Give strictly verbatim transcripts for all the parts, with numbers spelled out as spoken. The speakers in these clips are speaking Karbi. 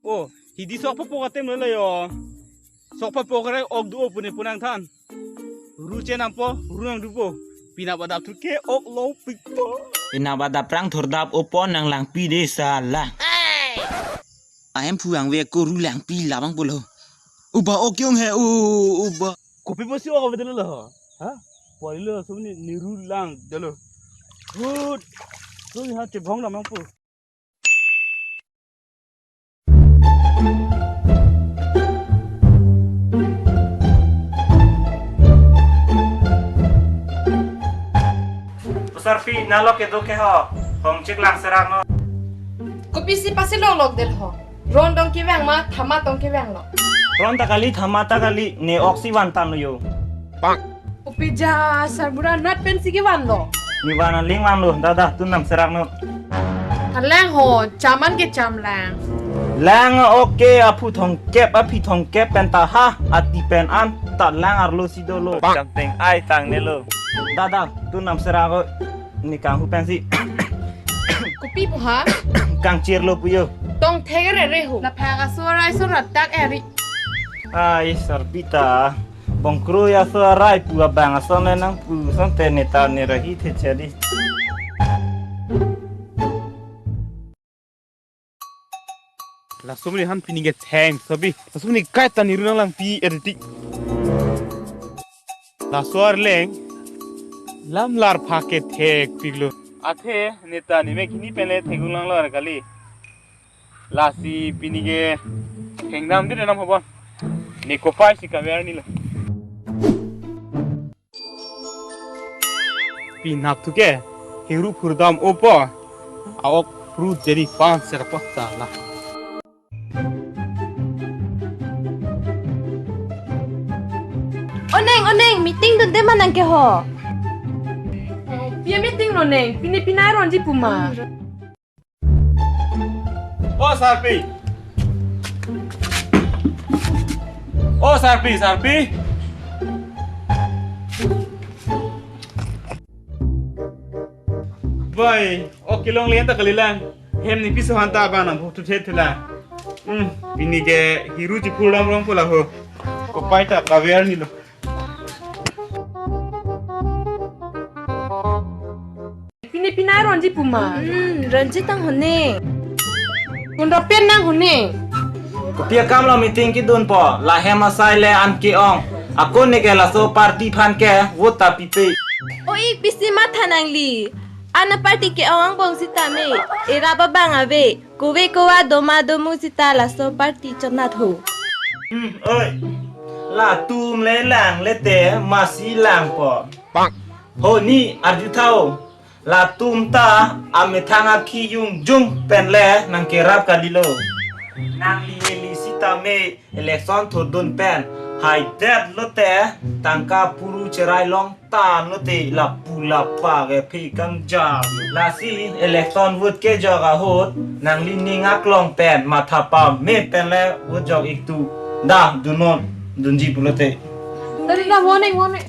Oh, hidi sok papo katem lo yo. Sok papo kare ok do pune punang than. Ru chenampo, ru nangdupo. Pina badap thu ke ok lo pikpo. Pina badap prang thordap opo nang langpi de sala. Ahem phuang ve ko ru langpi labang pulo. Uba ok yong he u uba. Kopi posi ok ave delo lo. Ha? Poli lo sumni ni ru lang delo. Good. Sumni ha chebong damang pu. Sarpi nalok kedo ke ho. Hong chek lang serak no. Kopisi pasi longlok del ho. Ron tong kevang ma, thama tong kevang lo. Ron ta kali, thama ta kali, ne oksi van tan lo yo. Upija sarbura nat pensi kevan lo. Ni van aling van lo, dada, tu nam serak no. Halang ho, chaman ke cham lang. Lang oke, aphu thongkep, aphi thongkep pen ta ha, ati pen an, ta lang arlo si dolo. Something ai tang ne lo. Dada, tu nam serak ko, ni kanghu pensi. Kopi pu ha? Kangchir lo pu yo. Tong thek re re hu. La phak aso arai so rat tak eri. Ai, sarpi ta. Bongkroi aso arai pu abang ason le nangpu son te neta ne rahi the chadi. Laso mene han pini ke theng sabi. Laso mene kai ta ni ru nang langpi editing. Laso arleng lam lar phak ke thek piklo. Athe neta ni me kini pen le thek lang lo kali. Lasi pini ke hengdam di denam hobon. Ni kopai si kaver ni lo. Pinap tu ke hiru phurdam opo. Aok pru jadi pan serpot sala. Oneng, oneng, meeting dun de manang ke ho. Pia meeting lo neng, pini pinai ronji puma. O sarpi. O sarpi, sarpi. Bai, o kelong le ta kalilang. Hem ni piso hanta ba nang buk tu thet thela. Hmm, pini ke hiru chipur dam rong pula ho. Kopai ta kaver ni lo. Pini pinai ronji puma. Hmm, ronji tang hone. Kundro pen nang hone. Kopi akam lo meeting kidun po, la hem asai le an ke-ong. Ako ne ke laso party phan ke vote ta pipe. O ik pisi matha nangli. Ana party ke-ong angbong sitame. Era babang ave. Kove kova doma domu sita laso party chonat ho. Hmm, oi. Latum le lang le te masi lang po. Ho ni arju thao. Latum ta amethang akhi yung jung pen le nang kerap kalilo. Nangli heli sitame election thodun pen. Haidet lo te tangka puru cherai long. Tan lo te lapu lapa ke phi kam jam. Lasi election vote kejok ahut nangli ning aklong pen matha pame pen le vote jok ik tu. Da dunnon dunji pulote. Tadi da warning warning.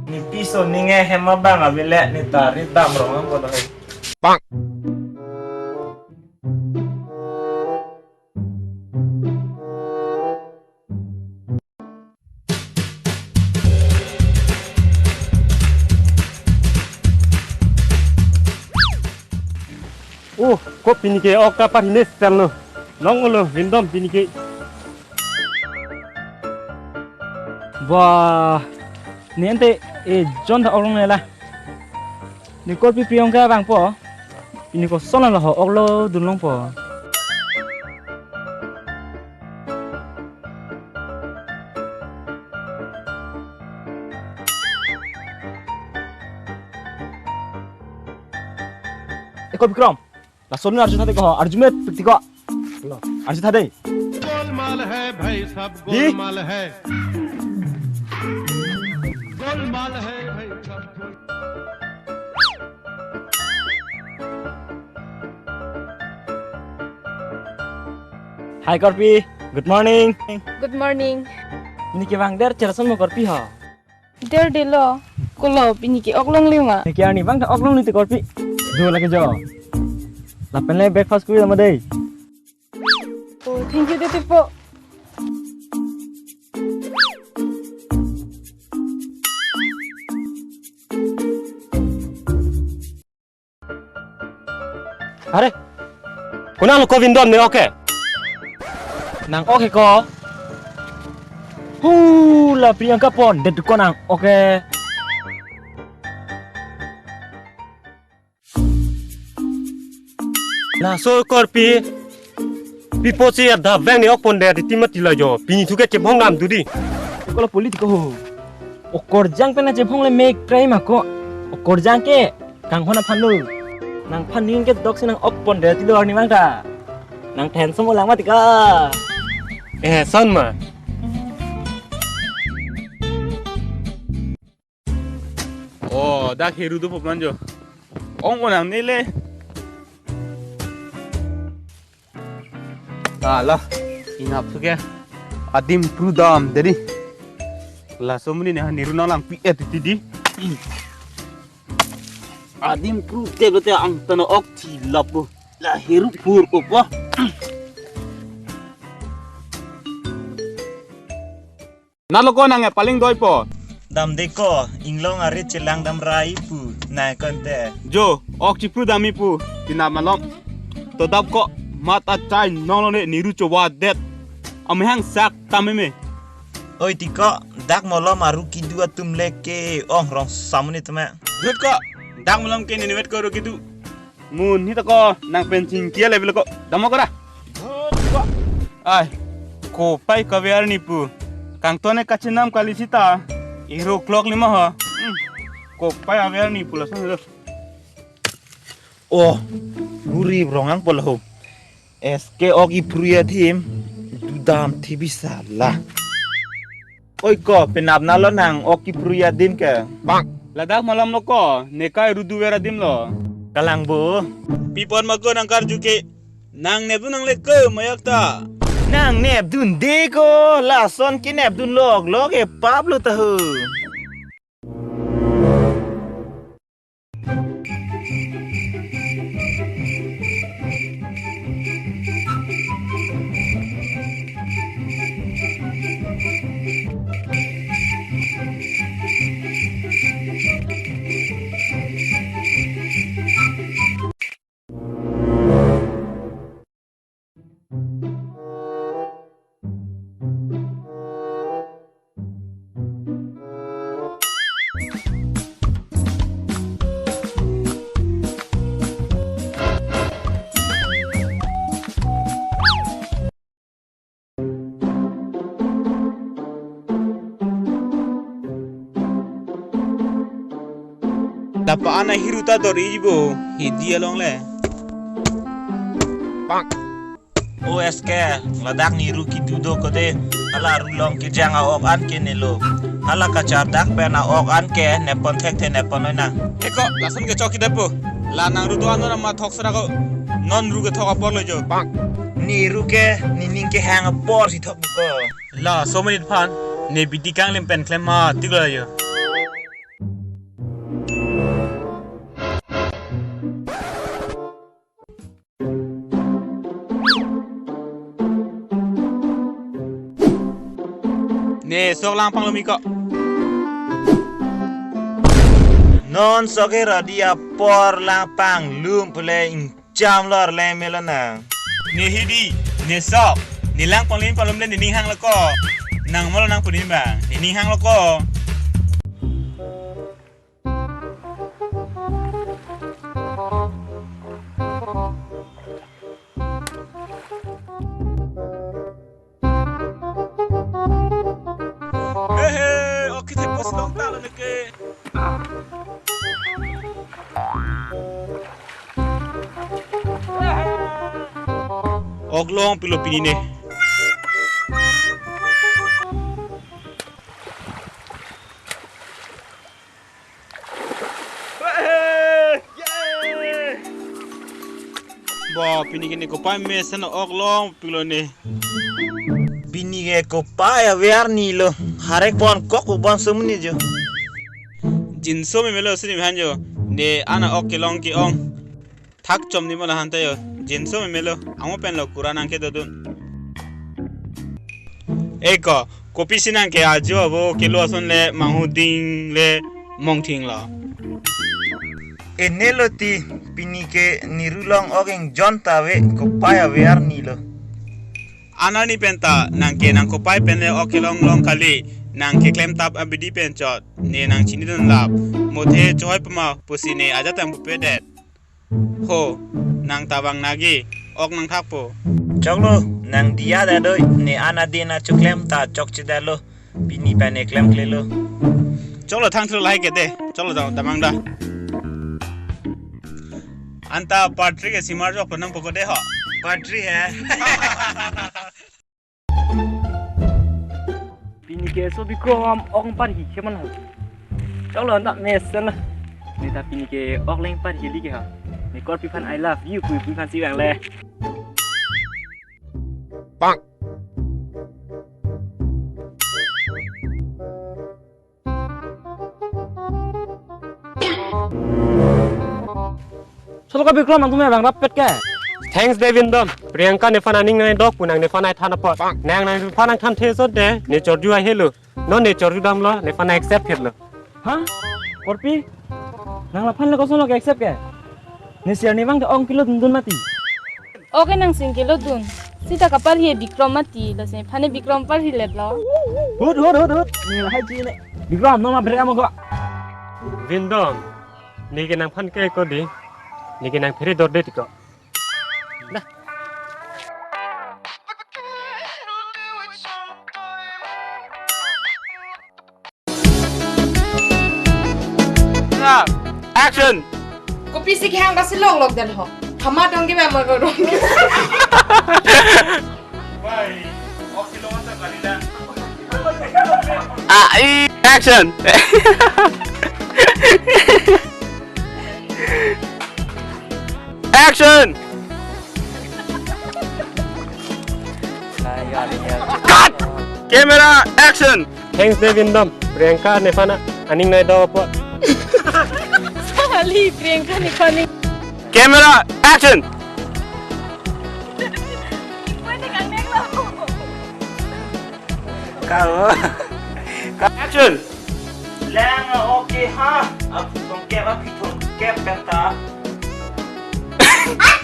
Ni piso ninge hem abang abile ni tari dam rong ang kodo hai. Bang. Oh, ko pini ke ok kapar hines terno. Long ulo, lindom pini ke. Wah, ni ente, eh, John ta ok long lela. Ni kol pi piong ke abang po. Pini koson lo ho ok lo dun long po. Eko Bikram. Lason arju thade ko, arju met piti ko. Arju thade. Golmaal है भाई, सब जी? गोलमाल है। गोलमाल है भाई, सब गोल- Hi Korpi, good morning. Good morning. Ini ke bang der cherason mo Korpi ha? Der delo. Kolo, pini ke ok longle ma? Neke arni abang ta ok longle ti korpi. Jo, lake jo. Lapen le breakfast kuri lama dei. Oh, thank you, Tete Po. Are, konat lo ko Vindon ne ok ke? Nang ok ke ko. Hu, la Priyanka pon, det ko nang ok ke. Laso korpi, pi apotsi adap vang ne ok pondet titi mati la jo. Pini thu ke chebhong nam tu di. Kolo politik ko ho. Okorjang pen na chebhong le mek try ma ko. Okorjang ke kanghon aphan lo. Nangphan ning kedoksi nang ok pondet ti lo arni abang ta. Nang thensom lang mati ka. Eh, son ma. Oh, dak Heru do pokman jo. Ong onang nele. Ah, la. Inap thu ke. Adim pru damde di. Laso amonit ne ha Neru nang langpi-et titi di. Adim pru te lote angtan ok thi lapu. La Heru phur ko po. Nalo ko nang e paling doi po. Damde ko, inglong arit chelang dam rai pu, nai konte. Jo, ok chipru dam-i pu, tina malom. To dap ko, mat achai nong lo ne Neru chowa det. Amehang sak tame me. Oi ti ko, dak malom aru kedo atum le ke ong rong samuni tame. Dut ko, dak malom ke ninivet ko ru kedo. Mun hita ko nang pen chingkia level ko. Damo ko ra. Ai, kopai kaver ni pu. Kangton e kachinam kali sita. Iro clock lima ho. Hmm. Kopai aver ni pu lason lo. Oh, guri brongang polo ho. S K ok ipru adim. Dudam thibi sala. Oi ko, penap nalo nang ok kipru adim ke. Bang. Ladak malom lo ko, nekai rudu ver adim lo. Kalang bo. Pipon ma ko nang karju ke. Nang nepdun nang le ke mayak ta. Nang nepdunde ko, lason ke nepdun lok lok e pap lo ta ho. Dapa ana Heru ta dor-i bo, hidi along le. Pak. O S K, ladak Neru kedo do ko de, hala rulong kejang a-ok an ke nelo. Hala kachardak pen a-ok an ke nepon thekthe nepon noi na. Eko, lason kechok kida po. La nang rudo ano nama thok sera ko. Non ru kethok apor lo jo. Neru ke nening kehang apor si thok ko. La so many phan ne bidi kanglim pen klem ma tik lo jo. Ne sok lang panglo mi ko. Non sok e rodi apor lang panglum pule ingcham lor le melo na. Ne hidi, ne sok, ne lang panglim panglum le ne ning hang lo ko. Nang molo nang punim bang, ne ning hang lo ko. Hehe, oke, te pos long talo neke. Ok long pilo pini ne. Bo, pini ke ne kopai mesen ok long pilo ne. Pini ke kopai aver ni lo. Harek bon kok bon sumni jo. Jinso memelo sini hanjo. Ne an a-ok kelong ke-ong. Thak chom ni mo lahan ta jo. Jinso memelo. Amo pen lo kura nangkedodun. Eko, kopisi nangke ajo abo kelo ason le manghuding le mongthing lo. Enelo ti, pini ke nirulong ok ingjon ta ave, kopai ave arni lo. An arni pen ta nangke nangkopai pen le ok kelong long kali, nangkeklem tap abidi pen chot, ne nangchinidun lap, mothe chohoi pama pusi ne ajat ang pupedet. Ho, nang tabang nagi, ok nangthakpo. Choklo, nang diya da doi, ne an adin achoklem ta chokchedetlo, pini pen ne klemklelo. Choklo thangthro lahai ke de, choklo ta damang da. Anta part three ke simar jok panang poko de ho. Part three he. Pini ke so Bikrom ok parhi ke man ho. Choklo anta mesen na. Ne ta pini ke ok leng parhi li ke ha. Ne Korpi aphan I love you pui pui aphan si vang le. Bang. Solo ka Bikrom nangtum ya bang rapet ke. Thanks de Vindom. Priyanka nephan aning nangdok pu nang nephan ai than apot. Nang nangphan nangthan the so de ne chorju ahelo. Non ne chorju damlo nephan accept hetlo. Ha? Korpi? Nang laphan le koson lo ke accept ke? Ne share ni bang de ong kilo dundun mati. Ok nang sing kelodun. Sita kaparhi Bikrom mati, lasi nephan Bikrom parhiletlo. Hut, hut, hut, hut. Ne lahai ji ne. Bikrom, no ma bere amo ko. Vindom, ne ke nangphan ke ko di. Ne ke nangphere dorde ti ko. Dah. Action! Kopisi kehang ta si longlok dan ho. Hama dong ke ba ma ko dong. Ah, i, action! Action! Cut! Camera, action! Thanks de Vindom. Priyanka nephan aning nangdok apot. Sali Priyanka nephan. Camera, action! Kau. Action! Lang, okay ha. Ap tong kep ap thong kep kata.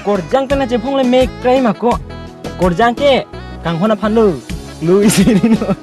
Korjang pen na chephong le mek krai ma ko. Korjang ke kanghon aphan lo. Lu isi ni no.